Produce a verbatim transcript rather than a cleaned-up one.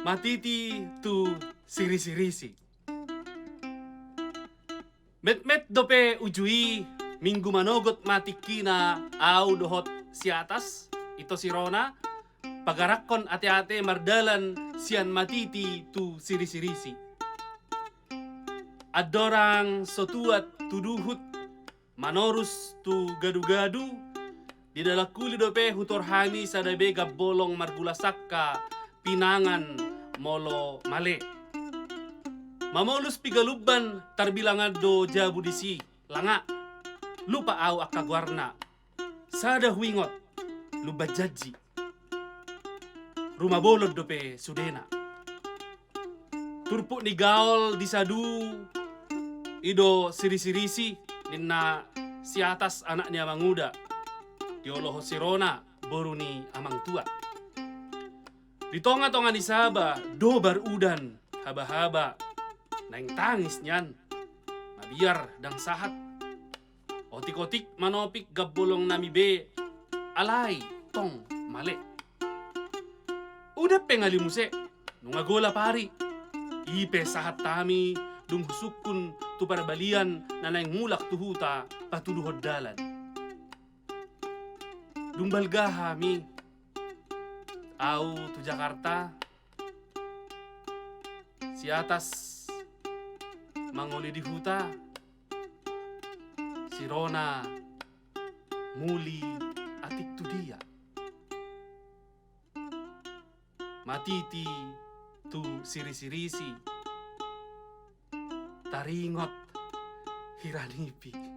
Matiti tu Sirisirisi. Metmet dope uju i, minggu manogot ma tingkina au dohot si Atas, ito si Rona, pagarakkon ateate mardalan sian Matiti tu Sirisirisi. Andorang so tuat tu duhut, manorus tu gadugadu, di dalan uli dope hutor hami sada be gambolong margula sangka pinangan molo male. Mamolus piga lumban tarbilangan do jabu disi, langa. Lupa au angka goarna. Sada huingot, Lumban Janji. Ruma bolon dope sudena. Turpuk ni gaol di sadu, i do Sirisirisi, ninna si Atas anak ni amang uda, dioloho si Rona boru ni amang tua. Di tongatonga ni saba dobar udan habahaba, naeng tangis nian, mabiar ndang sahat. Otikotik manopik gambolongnami be, alai tong male. Udan pe ngali muse, nunga golap ari. I pe sahat hami dung husungkun tu parbalian na naeng mulak tu huta patuduhon dalan. Dung balga hami, au tu Jakarta, si Atas mangoli di huta, si Rona muli atik tu dia. Matiti tu Sirisirisi, taringot hira nipi.